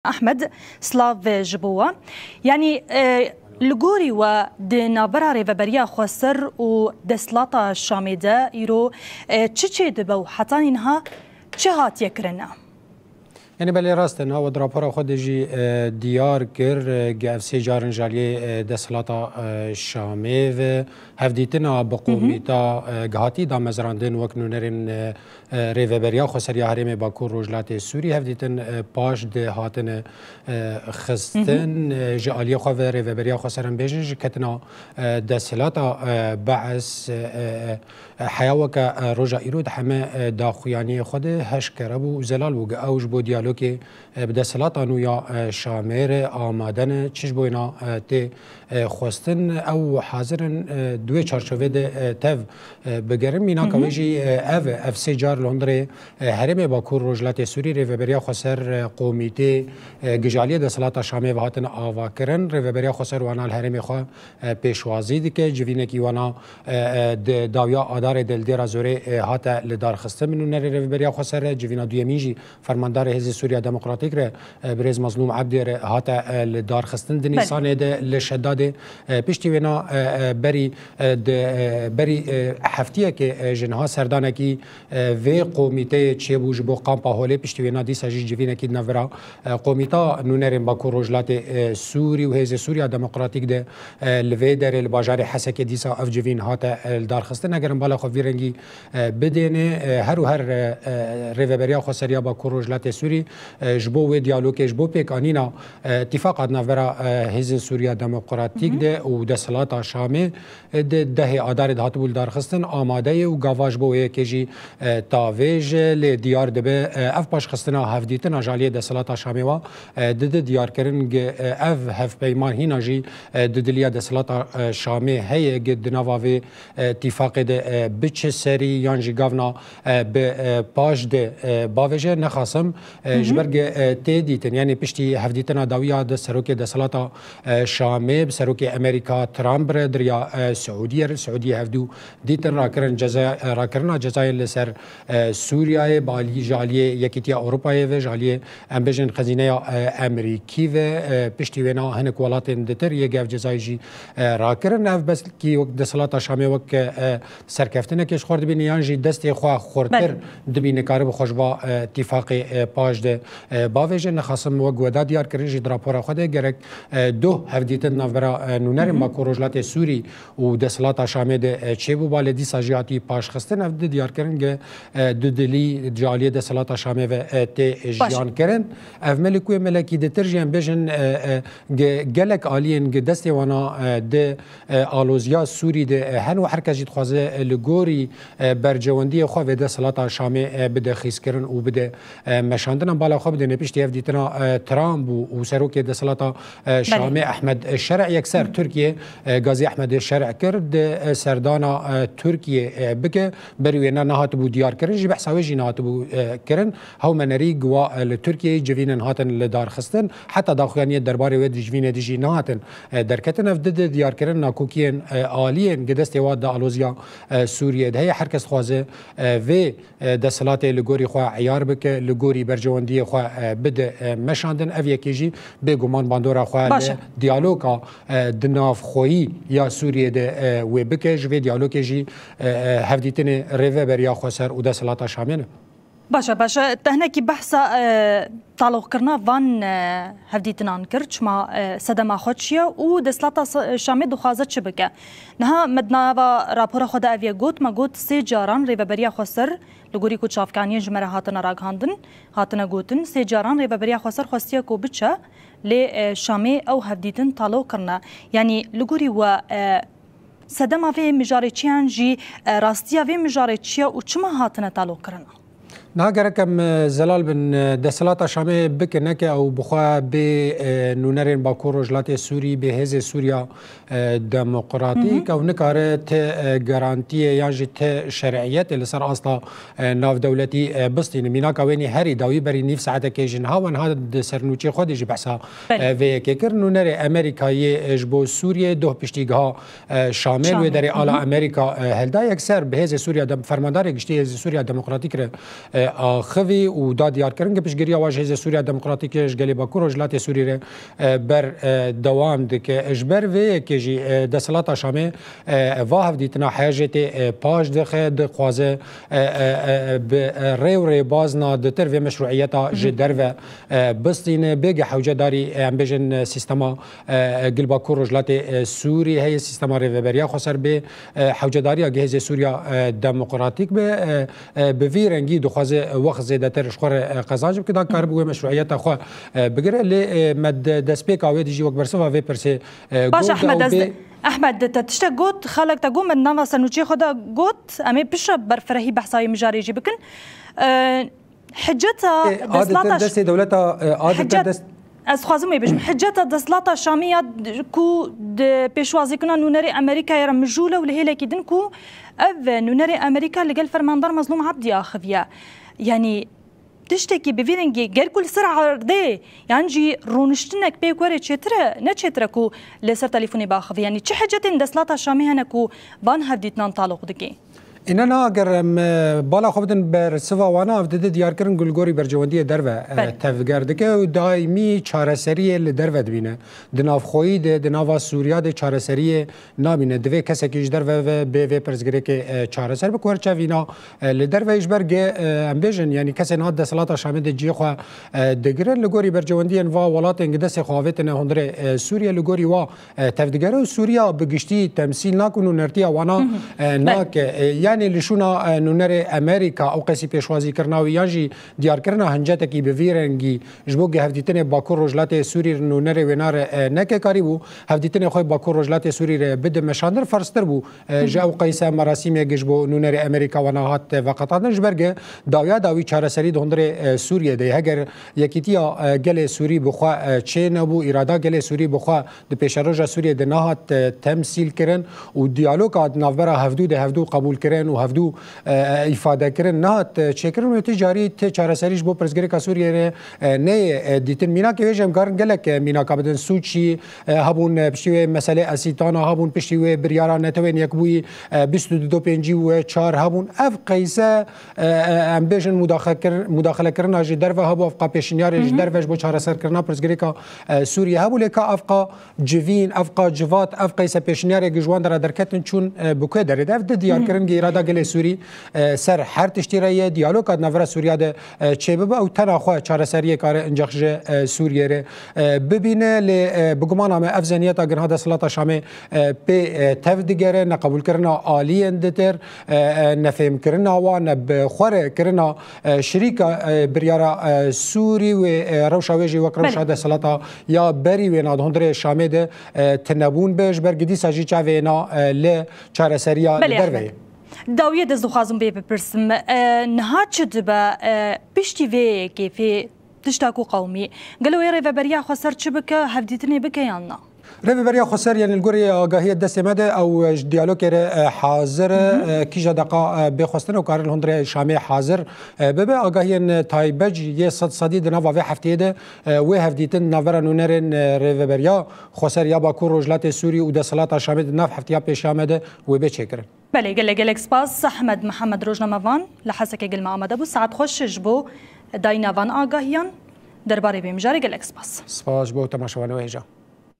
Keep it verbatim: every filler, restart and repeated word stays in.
Ahmed, silav ji bo we. Yanî, e, li gorî we di navbera Rêveberiya Xweser û Desthilata Şamê de îro, e, çi çêdibe û hetanî niha çi hatiye kirine? Yanî belê rast e, niha we di rapora xwe de jî, e, diyar kir, e, ge ev sê carin ji aliyê, e, Desthilata, e, Şamê ve hevdîtina bi qomîta, e, gihatî damezrandin wek nûnerên, e, e, Rêveberiya Xweser ya Herêmê Bakur Rojhilatê Sûrî hevdîtin, e, paş de hatine, e, xistin. E, ji aliyê xwe ve Rêveberiya Xweser em bêjin ji ketina, e, desthilata, e, Bees, e, e, e, heya weke, e, roja îro di heme, e, daxuyaniyê xwe de heşkere bû û zelal bû. Ew ji bo diyalogê, e, bi desthilata nû ya, e, Şamê re amade ne, çi ji bo wêna, e, tê e, xwestin, ew hazir in, e, di wê çarçovê de, e, tev, e, bigerin. Mînaka wê jî, e, ev e, ev sê car li hundirê, e, Herêmê Bakur Rojhilatê Sûrî Rêveberiya Xweser, e, Komîtê, e, Gijaliyê Desthilata Şamê ve hatin avakirin. Rêveberiya Xweser wana li herêmê xwe, e, pêşwazî dike. Civînekî wana, e, e, di dawiya Adarê de li Dêra Zorê, e, hate li darxistin. Min û nerê Rêveberiya Xweser e. Civîna duyemîn jî Fermandarê Hêzê Sûriya Demokratîk re, e, birêz Mazlûm Ebdî re hate, e, li darxistin di Belê. Nîsanê de li Şedadê. E, piştî wêna, e, e, berî, e, di, e, berî, e, heftiyekê, e, ji niha serdanekî, e, vê komîteyê çêbû ji bo kampa Holê, piştî wêna dîsa jî civînekî di navbera, e, komîta nûnerên Bakur Rojhilatê, e, Sûrî û Hêzê Sûriya Demokratîk de, e, li vê derê li bajarê Hesekê dîsa ev civîn hate, e, li darxistin. Eger em bala xwe vî rengî e, bidêne, e, her û her, e, e, Rêveberiya Xweseriya Bakur Rojhilatê Sûrî, e, ji bo wê diyalogê, ji bo pêkanîna, e, tîfaqa di navbera, e, Hêzên Sûriya Demokratîk de û Desthilata Şamê, e, di dehê Adarê de hatibû lidarxistin, amade ye û gava ji bo wê yekê jî, e, tavêj e. Lê diyar dibe, e, ev paşxistina hevdîtina ji aliyê Desthilata Şamê wa, e, dide diyarkirin, gi, e, ev hevpeyman hîna jî, e, didiliya Desthilata, e, Şamê heye, gi di nava vê e, tîfaqê de, e, biçe serî yan jî gavna, e, bi, e, paş de, e, bavêje, nexasim, e, ji ber ge, e, tê dîtin. Yanî piştî hevdîtina dawiya de serokê desthilata, e, Şamê bi serokê Amerîka Trump re di riya, e, Siûdiyê re, Siûdiyê hevdû dîtin rakirin ceza, e, rakirina cezayên li ser, e, Sûriyeyê, bi alî-, ji aliyê Yekîtiya Ewropayê ve, ji aliyê em bêjin xezîneya, e, Amerîkî ve, e, piştî wêna hinek welatên ditir yê gev cezayê jî, e, rakirin. Ev belkî wek desthilata Şamê wek, e, serkeftinekê ji xwe re dibîne yan jî destê xwe xurtir Belê. dibîne, karibe xwe ji ba, e, tîfaqê, e, paş de, e, bavêje. Nexasim wek weda diyar kirin jî di rapora xwe de gerek, e, doh hevdîtin navbera, e, nûnerên Hı hı. Bakur Rojhilatê Sûrî û desthilata Şamê de, e, çêbû, ba lê dîsa jî hatî paşxistin. Ev di diyarkirin ge, e, dudilî ji aliyê desthilata Şamê ve, e, tê Baş. jiyan kirin. Ev me li ku yê melekî ditir jî em bêjin, e, e, ge-, gelek aliyên gi destê wana, e, di, e, aloziya Sûrî de, e, hen û her kes jî dixwaze, e, li gorî, e, bercewendiyê xwe vê desthilata Şamê, e, bide xîzkirin û bide, e, meşandin. Em bala xwe bidêne piştî ev dîtina, e, Trump û, û serokê desthilata, e, Belê. Şamê Ehmed Şer'ê yekser Tirkiye, e, Gazî Ehmedê Şer'ê kir di, e, serdana, e, Tirkiye, e, bike. Berî wêne nehatibû diyar kirin, jî behsa wê jî nehatibû, e, kirin. Hewmenerî giwa, e, li Tirkiyeyê civînin hatin li darxistin. Heta daxuyaniyê derbarê wê di civînê de jî nehatin, e, derketin. Ev di, di diyarkirin nakokiyên, e, aliyên gi destê wa di aloziya, e, Sûriyê de heye. Her kes dixwaze, e, vê, e, desthilatê li gorî xwe eyar bike, li gorî bercewendiyê xwe, e, bide, e, meşandin. Ev yekê jî bêguman bandora xwe Baş li e. diyaloga, e, di navxweyî ya Sûriyê de, e, wê bike. Ji vê diyalogê jî, e, e, hevdîtinê Rêveberiya Xweser û desthilata Şamê ne. Baş e, baş e. Te hinekî behsa, e, taloqkirina van, e, hevdîtinan kir, çima, e, sedema xwe çi ye û desthilata Sa-, Şamê dixwaze çi bike? Niha me di nava rapora xwe de ev yek got, me got sê caran Rêveberiya Xweser li gorî ku çavkaniyên ji me re hatine ragihandin, hatine gotin, sê caran Rêveberiya Xweser xwestiye ku biçe, lê, e, Şamê ew hevdîtin taloq kirine. Yanî li gorî we, e, sedema vê mijarê çi ye yan jî, e, rastiya vê mijarê çi ye û çima hatine taloq kirine? Niha gerek em, e, zelal bin, e, desthilata Şamê bike neke ew bi xwe bê, e, nûnerên Bakur Rojhilatê Sûrî, bê Hêzê Sûriya, e, Demokratîk, Hı hı. ew nikare ti, e, garantiyê yan jî ti şer'iyetê li ser asta, e, navdewletî, e, bistîne. Mînaka wênî herî dawî berî nîv saetekê ji niha we niha di sernûçê xwe de jî behsa, Belê. e, vê yekê kir. Nûnerê Amerîkayê, e, ji bo Sûriyê doh piştîgiha, e, Şamê li wê Şamê. derê ala Hı hı. Amerîka, e, helda yekser bi Hêzê Sûriya Dem-, Fermandarê Giştî Hêzê Sûriya Demokratîk re, e, axivî û da diyarkirin ku piştgiriya wan ji Hêzê Sûriya Demokratîk ji gelê Bakur Rojhilatê Sûrî re, e, ber, e, dewam dike. Ji ber vê yekê jî, e, desthilata Şamê, e, va hevdîtina heje tê, e, paş dixe, dixwaze, e, e, e, bi, e, rê û rêbazna ditir vê meşrûiyeta ji derve, e, bistîne, bêge hewcedarî, e, em bêjin, e, sîstema, e, e, gil Bakur Rojhilatê, e, Sûrî heye, sîstema rêveberiya xweser bê, e, hewcedariya Hêzê Sûriya, e, Demokratîk be, e, e, bi vî rengî dixwaze wext zêdetir ji xwe re, e, qezenc bike, da karibû wê meşrûiyeta xwe, e, bigire. Lê, e, me de-, destpêka wê dijî wek bersiva vê pirsê, e, Baş got Ehmed, ew ez bê- Ehmed, te tiştek got, xalek te got, me di nava senûçê xwe de got, em ê piştre berfirehî behsa wê mijarê jî bikin. E, hiceta Ê, a desthilatê ditir destê dewleta, e, a ditir Hicet, dest- ez dixwazim wê bêjim. Hiceta desthilata Şamî ya d-, ku di pêşwazîkirina nûnerê Amerîkayê re mijûl e û li hêlekî din ku ev nûnerê Amerîka li gel fermandar Mezlûm Ebdî axiviye. Yanî tiştekî bi vî rengî ger ku li ser erdê yan jî rûniştinek pêk were çêtir e, ne çêtir e ku li ser telefûnê biaxive. Yanî çi hicetên desthilata Şamî hene ku van hevdîtinan taloq dike? Îne na, ger em, e, bala xwe bidin ber siva wana, ev dide diyarkirin ku li gorî berjewendiyê derve, e, Belê. tevger dike û daîmî çareseriyê li derve dibîne. Di navxweyî de, di nava Sûriya de çareseriyê nabîne. Divê kesekî ji derve ve bê vê pirsgirêkê, e, çareser bike. Werçevîna, e, li derve ji ber ge, e, em bêjin, yanî kesên hat desthilata Şamê de cihê xwe, e, digirin. Li gorî berjewendiyên va welatên gi destê xwe avêtine hundirê, e, Sûriye, li gorî wa, e, tevdigere û Sûriya bi giştî temsîl nake û nûnertiya wana, Hı hı. e, Belê. nake. E, yanî li şûna, e, nûnerê Amerîka ew qesî pêşwazîkirina wî yan jî diyarkirina hincetekî bi vî rengî ji bo hevdîtinê Bakur Rojhilatê Sûrî nûnerê wêna re, e, neke karîbû hevdîtinê xwe Bakur Rojhilatê Sûrî re bide meşandin, ferztir bû, e, ji ew qeyse merasîmê ji bo nûnerê Amerîka wana hat veqetandin. Ji ber ge dawiya dawî çareserî di hundirê, e, Sûriyê de ye. Heger yekîtiya, e, gelê Sûrî bi xwe, e, çê nebû, îrada gelê Sûrî bi xwe di pêşeroja Sûriyê de nehat, e, temsîl kirin û diyaloga di navbera hevdû de hevdû qebûl kirin û hevdû, e, îfade kirin nehat, e, çêkirin û ti carî ti çareserî ji bo pirsgirêka Sûriyê re, e, neyê, e, dîtin. Mînakê wê jî em karin gelek, e, mînaka bidin. Sûçî, e, hebûn, e, piştî wê meselê Esîtana hebûn, piştî wê biryara Netewên Yekbûyî, e, bîst û du do pêncî û çar hebûn. Ev qeyse, e, e, em bêjin mudaxekir-, mudaxelekirina ji derve hebû, ev qa pêşinyarê ji Hı hı. derve ji bo çareserkirina pirsgirêka, e, Sûriyê hebû, lê ka ev qa civîn, ev qa civat, ev qeyse pêşinyarê ji wan dera derketin çûn, e, bi ku derê de. Ev di diyarkirin Hı hı. gi îrada gelê Sûrî, e, ser her tiştî re ye, diyaloga di navbera Sûriya de, e, çêbibe û tena xwe çareseriyê kare incex ji, e, Sûriyê re, e, bibîne. Lê, e, bi gumana me ev zeniyeta ginha desthilata Şamê, e, pê, e, tev digere, neqebûlkirina aliyên ditir, e, e, nefêmkirina wan, ne bi xwe re kirina, e, şirîka, e, biryara, e, Sûrî wê, e, rewşa wê jî wek rewşa Belê. desthilata ya berî wêna di hundirê Şamê de, e, tinebûn be. Ji ber gi dîsa jî çavê na, e, li çareseriya Belê, li derve Ehmed. ye. Dawiyê de ez dixwazim vê bipirsim. E, niha çi dibe, e, piştî vê yekê fê tişta ku qewmî? Gelo wê rêveberiya xweser çi bike, hevdîtinê bike yan na? Rêveberiya xweser, yanî li gorî agahiyê destê me de, ew ji diyalogê re, e, hazir e, Hı hı. e, kîja deqa, e, bê xwestin û karin li hundirê Şamê hazir, e, bibe. Agahiyên, e, taybet jî yê sed sedî di nava vê hefteyê de, e, wê hevdîtin di navbera nûnerên, e, rêveberiya xweser ya Bakur Rojhilatê Sûrî û desthilata Şamê di nav heftiya pêşiya me de wê bê çêkirin. Belê, gelek, gelek spas. Ehmed Mihemed, rojnamevan li Hesekê gel me amade bû. Saet xweş ji bo dayîna van agahiyan. Derbarê vê mijarê gelek spas. Spas ji bo temaşevanê we hêja.